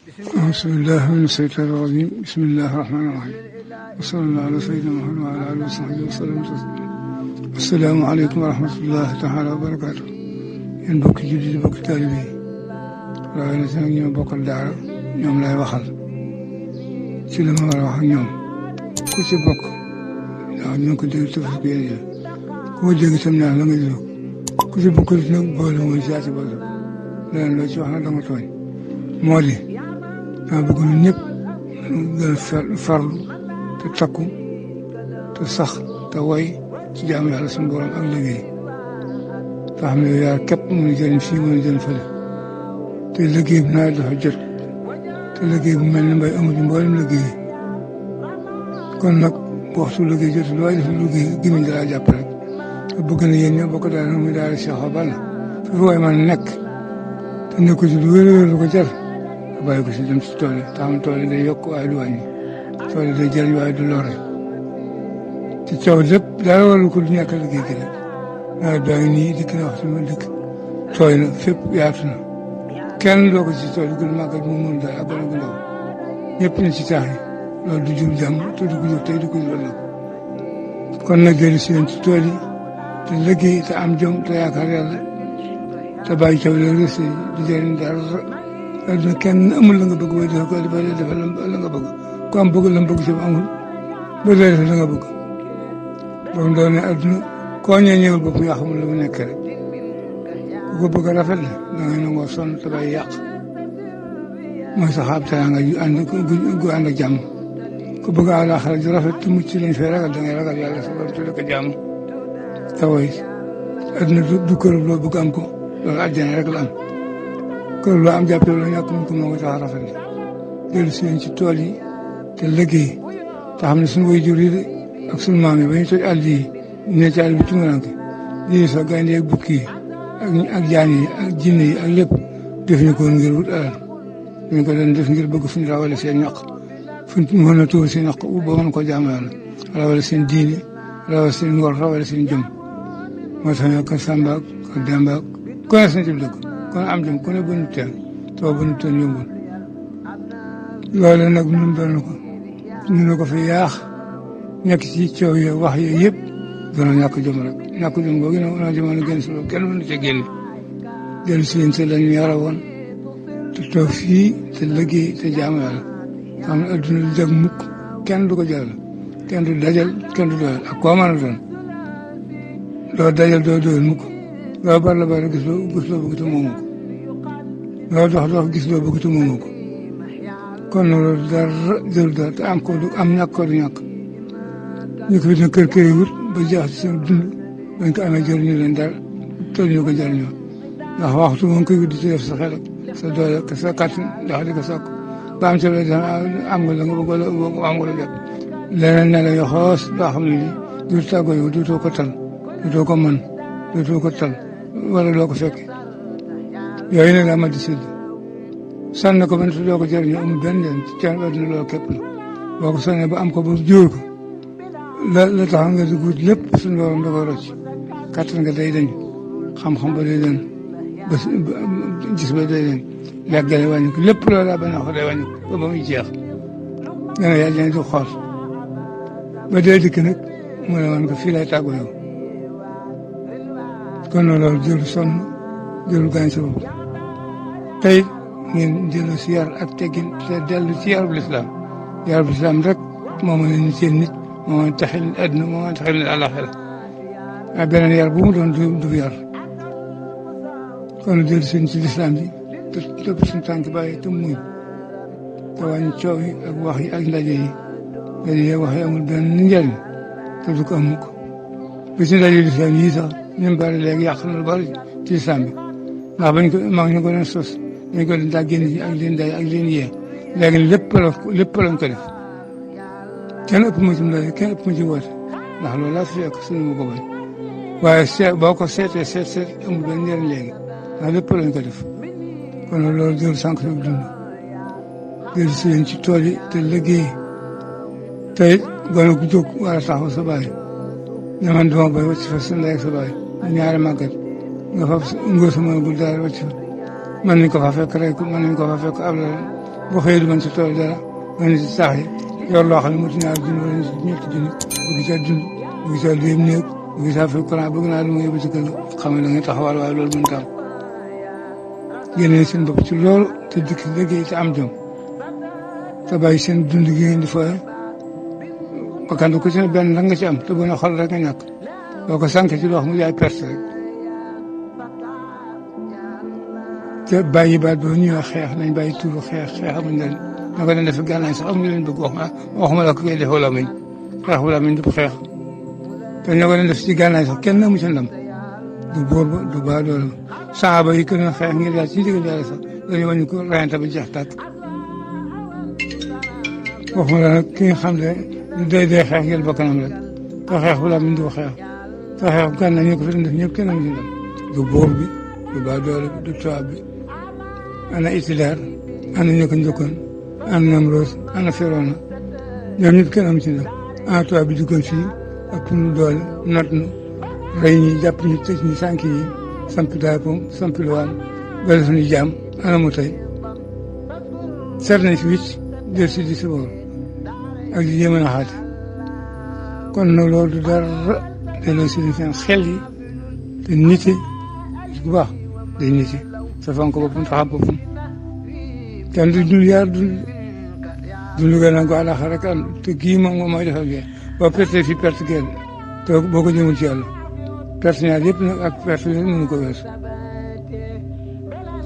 أعوذ بالله من الشيطان الرجيم بسم الله الرحمن الرحيم وصلى الله على سيدنا محمد وعلى آله وصحبه وسلم السلام عليكم ورحمة الله تعالى وبركاته yéen bokki jullit yi bokki taalibe yi waaye nag nag ñoo bokkal daara ñoom lay waxal ci li ma war a wax ak ñoom ku ci bokk waaw ñu ngi ko dégg tëf bi yéen ku ko dégg itam neex la nga déglu ku ci bokkul nag boole mooy saa ci boole leneen loo ci wax nag da nga tooñ moo di dama bëgg ñun ñëpp gën a farlu te takku te sax te woy ci jaamu yàlla suñu borom ak liggéey te xam ne yaa képp mën a jëriñ fii mën a jëriñ fële te liggéey bi nawet dafa jot te liggéey bu mel ni mbay amul mboolem liggéey kon nag waxtu liggéey jot lu waay def liggéey gémmiñ dalaa jàpp rek te bëgg na yéen ñëpp bokk daal muy daal Cheikh Awa Balla foofu waay man nekk te nekku ci lu wér lu ko jar bàyyi ko si dem si tool yi te xam tool yi day yokk waaye du wàññi tool yi day jëriñ waaye du lore te coow lépp dara waral ko du ñàkk a liggéey gi rek nawet baa ngi nii dikk na waxtu ma dikk tooy na fépp yaatu na kenn doo ko si tool yi gën a màggal mu mën dara ak gone gu ndaw ñëpp na ci taax yi loolu du jur jàmm te du ko jur tey du ko jur ëllëg kon nag dellu si leen ci tool yi te liggéey te am jom te yaakaar yàlla te bàyyi coow leen rëst yi du jëriñ dara adduna kenn amul la nga bëgg ba defal ko ba defal la nga bëgg ku am bëgg la nga bëgg si amul ba defal la nga bëgg boobu doon ne adduna koo ñëwul bopp yaa xamul la mu nekk rek ku ko bëgg a rafet la da ngay nangoo sonn te bay yàq mooy sax ab teraanga yu ànd gu ànd ak jàmm ku bëgg a àllaaxira ju rafet te mucc lañ fay ragal da ngay ragal yàlla sa borom tudde ko jàmm te woy adduna du kër loo bëgg am ko loolu àjjana rek la am kër loo am jàppee la ñàkk mun ko moo ko tax a rafet la dellu si leen ci tool yi te liggéey te xam ne suñu way jur yi de ak suñu maam yi ba ñu toj àll yi ne ci àll bi tumuranke lii sax gaynde ak bukki yi ak jaan yi ak jinne yi ak lépp def ñu ko ngir wut alal dañ ko doon def ngir bëgg fu ñu rawale seen ñaq fu ñu mën a tuur seen ñaq ba mën ko jaamu yàlla rawale seen diine rawale seen ngor rawale seen jëm moo tax ñoo ko Samba ak Demba ku ne sañ ci dëkk kon am jëm ku ne bënu teen too bënu teen yombul loolu nag ñun doon ko ñu ne ko fi yaax nekk ci coow yi wax yooyu yëpp doona ñàkk jom rek ñàkk jom googu na jamono génn si loolu kenn mënu ca génn dellu si leen te lañu yara woon te toog fii te liggéey te jaamu yàlla xam ne adduna du jag mukk kenn du ko jaral kenn du dajal kenn du doyal ak koo mën a doon doo dajal doo doyal mukk loo bari la bari gis loo bëgg te moomu ko loo dox gis loo bëgg te moomu ko kon loolu dara jël dara te am ko du am ñàkk ko du ñàkk ñu ko fi ne kër yi wut ba jeex ci seen dund bañ ko amee jëriñu leen dara toll ñu ko jëriñoo ndax waxtu moom koy wut di ci def sa xel ak sa doole ak sa kàttan ndax di ko sokk ba am ci loolu dafa am nga la nga bëgg wala am nga la jot leneen ne la yoo xoos loo xam ne du tàggoo yow dootoo ko tal dootoo ko mën dootoo ko tal wala doo ko fekk yooyu nag daa ma di sédd sànni ko ba ne doo ko jëriñoo amul benn yoon ci caan adduna loolu képp la boo ko sànnee ba am ko ba jóor ko la tax nga di guut lépp suñu borom da ko rocc kattan nga day dañ xam-xam ba day dañ ba gis ba day dañ lekk ga day wàññi ko lépp loolu daa bañ a wax day wàññi ko ba muy jeex dana yàlla di xool ba dee dikk nag mu ne woon ko fii lay tàggu yow kon loolu jëlu sonn jëlu gaañ sa bopp tey ngeen jëlu si yar ak teggin te dellu ci yarub lislaam rek moo mën a nit seen nit moo mën a taxil nit àdduna moo mën a taxil nit àllaxira ak beneen yar bu mu doon du yar kon dellu seen ci lislaam bi te topp suñu tànk bàyyi te muñ te wàññi coow yi ak wax yi ak ndaje yi wax yi amul benn njëriñ te du ko am mukk bi si ndaje lislaam yii sax ñu bari léegi yàq na lu bari ci lislaam bi ndax bañ ko maa ngi ñu ko doon sos dañ ko daa génn ji ak leen day ak leen yee léegi lépp lañ ko def kenn ëpp ma ci ndaje kenn ëpp ma ci woote ndax loolu laa fi fekk suñu ma ko bañ waaye boo ko seet amul benn njëriñ léegi ndax lépp lañ ko def kon loolu jël sànq sa dund jël si leen ci tool yi te liggéey te it gone gu jóg war a taxaw sa baay ne man dama bay wàcc fa sa ndey ak sa baay ñaari màggat nga fa ngóor sa mën a gudd daal wàcc fa mën nañ ko fa fekk rey ko mën nañ ko fa fekk ab la boo xëyee du mën si tool dara nga ne si saax yi yor loo xam ne motu ñaari junni wala ñetti junni bëgg saa dund bëgg saa duyam néeg bëgg saa fay courant bëgg naa lu ma yóbbu si kër xam ne da nga taxawal waaye loolu mën taam génne seen bopp ci loolu te dikk liggéey te am jom te bàyyi seen dund gi ngeen di fooye bakkan ku ci ne benn la nga ci am te bu ne xol rek nga ñàkk boo ko sànq ci loo xam ne yaay perte rek te bàyyi baat boobu ñuy wax xeex nañ bàyyi tuuru xeex amuñ leen na ko leen def gànnaay sax amuñu leen bëgg waxuma la ko koy defoo la muñ xeex bu la muñ du xeex te ñoo ko leen def ci gànnaay sax kenn amu ci ndam du bóor ba du baa loolu saaba yi gën a xeex ngir yàlla ci digal yàlla sax dañu wañu ko rayante ba jeex tàkk waxuma la nag ki nga xam ne day xeex ngir bakkanam rek te xeex bu la muñ du xeex te xeex bu gànnaay ñoo ko fi doon def ñëpp kenn amu ci ndam du bóor bi du baa doole bi du tubaab bi ana Hitler ana ñoo ko njëkkoon ana Namroos ana Firawna ñoom ñëpp kenn amu ci ndam ana tubaab bi duggoon fii ak nu doole not nu rey ñi jàpp ñu tëj ñi sànq yi samp daapom samp luwaan bale suñu jaam ana mu tey seet nañ fi wicc del si di si boor ak di jéem a naxaate kon nag loolu du dara delloo si seen xel yi te nite bu baax day nite sa fonk boppam taxam boppam kenn du dund yaar dund gën a ko àlaxa rek te kii moom mooy defal gee boo perte fi perte gee te boo ko jëmul ci yàlla perte ñaar yëpp nag ak perte yëpp mënu ko weesu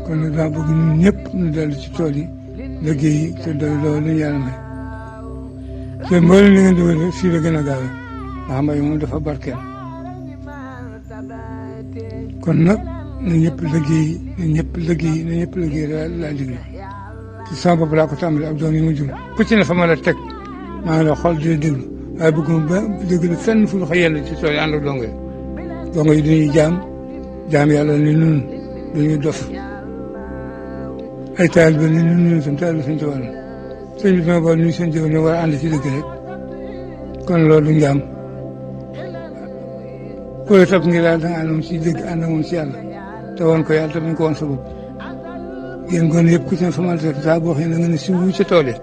kon nag daa bëgg ñun ñëpp ñu dellu ci tool yi liggéey yi te doy loolu lañu yàlla may te mboolem li ngeen dugal fii la gën a gaawee ndax mbay moom dafa barkeel kon nag na ñëpp liggéey na ñëpp liggéey laa liggéey ci sama bopp laa ko tàmbali ak doom yi ma jur ku ci ne fa ma la teg maa ngi la xool di la déglu waaye bëgguma ba déglu fenn fu ñu ko yell ci tool yi ànd ak dongo yi dañuy jaam yàlla ni nun dañuy dof ay taalibe ni nun tam taalibe sëñ Tuubaa la sëñ bi dama bool ñu seen jëf ne war a ànd ci dëgg rek kon loolu du njaam ku la topp ngir daal da nga ànd moom ci dëgg ànd ak moom ci yàlla te woon ko yàlla te bañ ko woon sa bopp yéen gone yëpp ku ci ne fa ma la teg saa boo xam ne nga ne si wu ca tool yi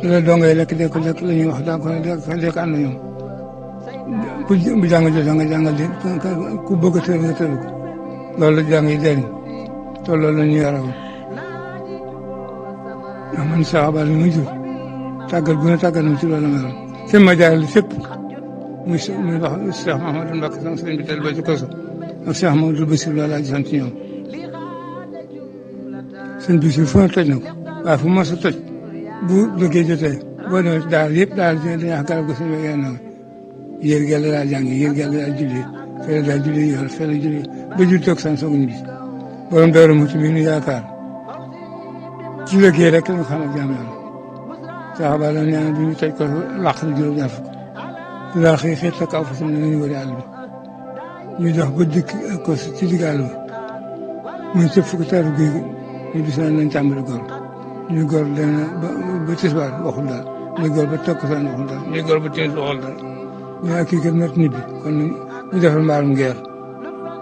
la dongo yi lekk la ñuy wax daa ko lekk ànd ñoom bu jàng jotee nga jàngal leen ku bëgg a tëral nga tëral ko loolu la jàng yi jëriñ te loolu la ñu yarawoon ndax man Cheikh Abal mi ma jur tàggat bu ne tàggat na ci loolu la ma yoroon seen ma jaarale fépp muy wax Cheikh Mahamadou Mbacke sama sëriñ bi tel ba ci koso ak Cheikh Mahamadou Bassir loolu laa gisoon ci ñoom seen bis yi fu ne toj na ko waaye fu mos a toj bu liggéey jotee boo demee daal yëpp daal dañuy wax garab gi sëñ bi yéen a yéen gàll daal jàng yéen gàll daal julli fële daal julli yor fële julli ba julli toog san soog a ñibbi borom Daaru Muxti bi ñu yaakaar ci liggéey rek la nga xam ne jaam yàlla Cheikh Abal la nee na bi ñu toj ko làq na juróom-ñaar fukk daa xëy xëy takk aw fa ne nañu wëri àll bi ñu dox ba dëkk ko ci digg àll ba muy sëpp fukk taru géej gi ñu bis nañ tàmbali góor ñu góor leen ba tisbaar waxul daal ñu góor ba takkusaan waxul daal ñu góor ba timis waxul daal ñu ak kii kat mat ñibbi kon ñu defal mbaarum ngeer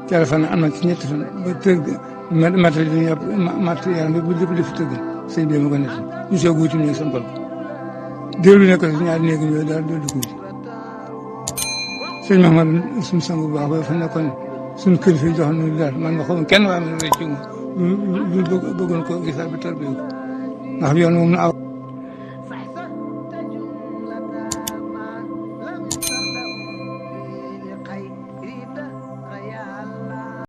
ca fan am na ci ñetti fan ba tër mat dañuy mat yaram bi bu lépp def tëgg sëñ bi ma ko nekk ñu soog wuti néeg sampal ko déelu ne ko si ñaari néeg yooyu daal doo dugg sëñ Mahamad suñu sang bu baax ba fa nekkoon suñu kilifa yi jox nañu daal man nga xam kenn waaye man rëccu ma lu bëggoon ko gisaat bi tër bi ndax yoon moom na aw